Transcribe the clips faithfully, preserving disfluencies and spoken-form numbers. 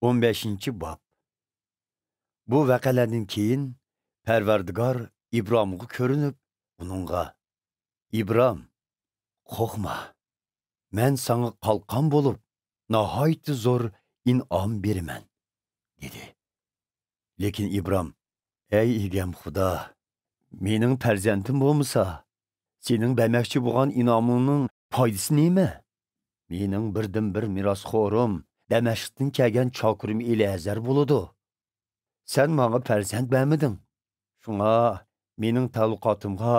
ئون بەشىنچى باب. بۇ ۋەقەلەردىن كېيىن پەرۋەردىگار ئىبرامغا كۆرۈنۈپ، ئۇنىڭغا، «ئىبرام، قورقما. مەن ساڭا قالقان بولۇپ، ناھايىتى زور ئىنئام بېرىمەن» دېدى. لېكىن ئىبرام، «ئەي ئىگەم خۇدا، مېنىڭ پەرزەنتىم بولمىسا، سېنىڭ بەرمەكچى بولغان ئىنئامىڭنىڭ پايدىسى نېمە؟ مېنىڭ بىردىنبىر مىراسخورۇم، دەمەشقتىن كەلگەن چاكىرىم ئېلىئەزەر بولىدۇ. سەن ماڭا پەرزەنت بەرمىدىڭ. شۇڭا مېنىڭ تەئەللۇقاتىمغا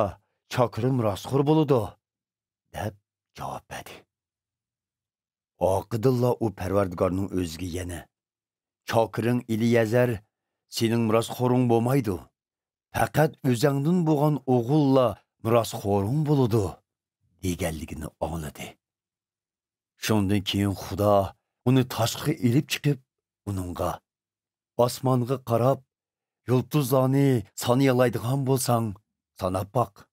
چاكىرىم مىراسخور بولىدۇ» دەپ جاۋاب بەردى. ئارقىدىنلا ئۇ پەرۋەردىگارنىڭ ئۆزىگە يەنە، «چاكىرىڭ ئېلىئەزەر سېنىڭ مىراسخورۇڭ بولمايدۇ. پەقەت ئۆزەڭدىن بولغان ئوغۇللا مىراسخورۇڭ بولىدۇ» دېگەنلىكىنى ئاڭلىدى. شۇندىن كېيىن خۇدا ئۇنى تاشقا ئېلىپ چىقىپ، ئۇنىڭغا، «ئاسمانغا قاراپ، يۇلتۇزلارنى سانىيالايدىغان بولساڭ، ساناپ باق.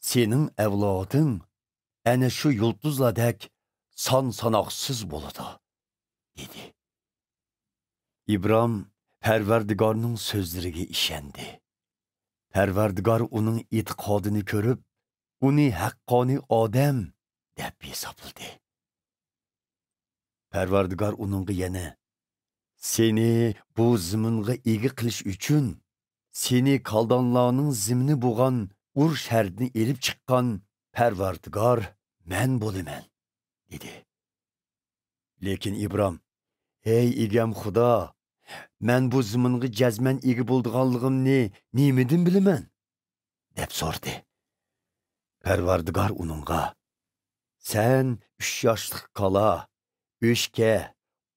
سېنىڭ ئەۋلادىڭ ئەنە شۇ يۇلتۇزلاردەك سان-ساناقسىز بولىدۇ» دېدى. ئىبرام پەرۋەردىگارنىڭ سۆزلىرىگە ئىشەندى. پەرۋەردىگار ئۇنىڭ ئېتىقادىنى كۆرۈپ، ئۇنى ھەققانىي ئادەم دەپ ھېسابلىدى. پەرۋەردىگار ئۇنىڭغا يەنە، «سېنى بۇ زېمىنغا ئىگە قىلىش ئۈچۈن، سېنى كالدانلارنىڭ زېمىنى بولغان ئۇر شەھىرىدىن ئېلىپ چىققان پەرۋەردىگار مەن بولىمەن» دېدى. لېكىن ئىبرام، «ھەي ئىگەم خۇدا، مەن بۇ زېمىنغا جەزمەن ئىگە بولىدىغانلىقىمنى نېمىدىن بىلىمەن؟» دەپ سورىدى. پەرۋەردىگار ئۇنىڭغا، «سەن ئۈچ ياشلىق كالا، ئۆچكە،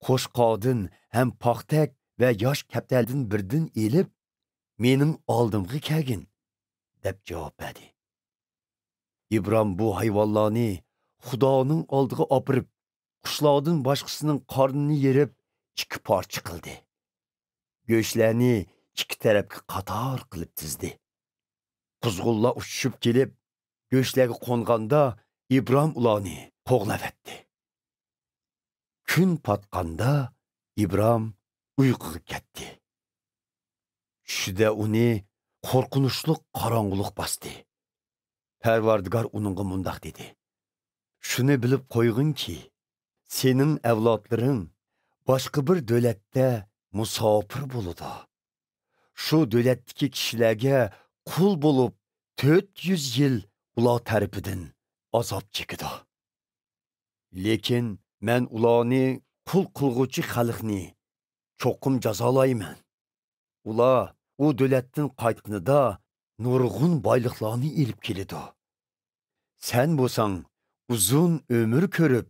قوشقاردىن ھەم پاختەك ۋە ياش كەپتەردىن بىردىن ئېلىپ، مېنىڭ ئالدىمغا كەلگىن» دەپ جاۋاب بەردى. ئىبرام بۇ ھايۋانلارنى خۇدانىڭ ئالدىغا ئاپىرىپ، قۇشلاردىن باشقىسىنىڭ قارنىنى يېرىپ، ئىككى پارچە قىلدى. گۆشلەرنى ئىككى تەرەپكە قاتار قىلىپ تىزدى. قۇزغۇنلار ئۇچۇشۇپ كېلىپ، گۆشلەرگە قونغاندا، ئىبرام ئۇلارنى قوغلاۋەتتى. كۈن پاتقاندا، ئىبرام ئۇيقۇغا كەتتى. چۈشىدە ئۇنى قورقۇنچلۇق قاراڭغۇلۇق باستى. پەرۋەردىگار ئۇنىڭغا مۇنداق دېدى، «شۇنى بىلىپ قويغىنكى، سېنىڭ ئەۋلادلىرىڭ باشقا بىر دۆلەتتە مۇساپىر بولىدۇ. شۇ دۆلەتتىكى كىشىلەرگە قۇل بولۇپ، تۆت يۈز يىل ئۇلار تەرىپىدىن ئازاب چېكىدۇ. لېكىن مەن ئۇلارنى قۇل قىلغۇچى خەلقنى چوقۇم جازالايمەن. ئۇلار ئۇ دۆلەتتىن قايتقىنىدا نۇرغۇن بايلىقلارنى ئېلىپ كېلىدۇ. سەن بولساڭ ئۇزۇن ئۆمۈر كۆرۈپ،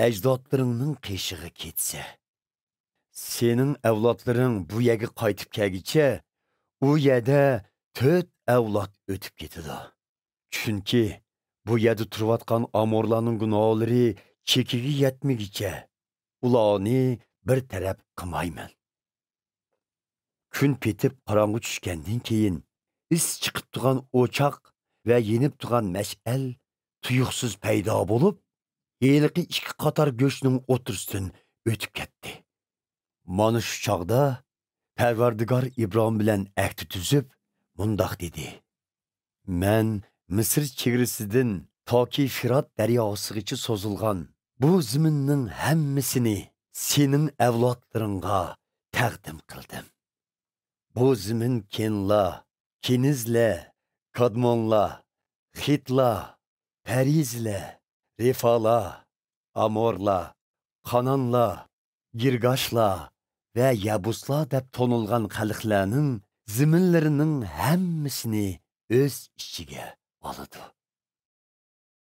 ئەجدادلىرىڭنىڭ قېشىغا كېتىسەن. سېنىڭ ئەۋلادلىرىڭ بۇ يەرگە قايتىپ كەلگۈچە، ئۇ يەردە تۆت ئەۋلاد ئۆتۈپ كېتىدۇ. چۈنكى بۇ يەردە تۇرۇۋاتقان ئامورلارنىڭ گۇناھلىرى چېكىگە يەتمىگۈچە، ئۇلارنى بىر تەرەپ قىلمايمەن.» كۈن پېتىپ قاراڭغۇ چۈشكەندىن كېيىن، ئىس چىقىپ تۇرغان ئوچاق ۋە يېنىپ تۇرغان مەشئەل تۇيۇقسىز پەيدا بولۇپ، ھېلىقى ئىككى قاتار گۆشنىڭ ئوتتۇرىسىدىن ئۆتۈپ كەتتى. مانا شۇ چاغدا پەرۋەردىگار ئىبراھىم بىلەن ئەھدى تۈزۈپ، مۇنداق دېدى: «مەن مىسىر چېگرىسىدىن تاكى فىرات دەرياسىغىچە سوزۇلغان بۇ زېمىننىڭ ھەممىسىنى سېنىڭ ئەۋلادلىرىڭغا تەقدىم قىلدىم. بۇ زېمىن كېنلار، كېنىزلەر، كادمونلار، خىتلار، پەرىزلەر، رېفالار، ئامورلار، قانانلار، گىرگاشلار ۋە يەبۇسلار دەپ تونۇلغان خەلقلەرنىڭ زېمىنلىرىنىڭ ھەممىسىنى ئۆز ئىچىگە ئالىدۇ.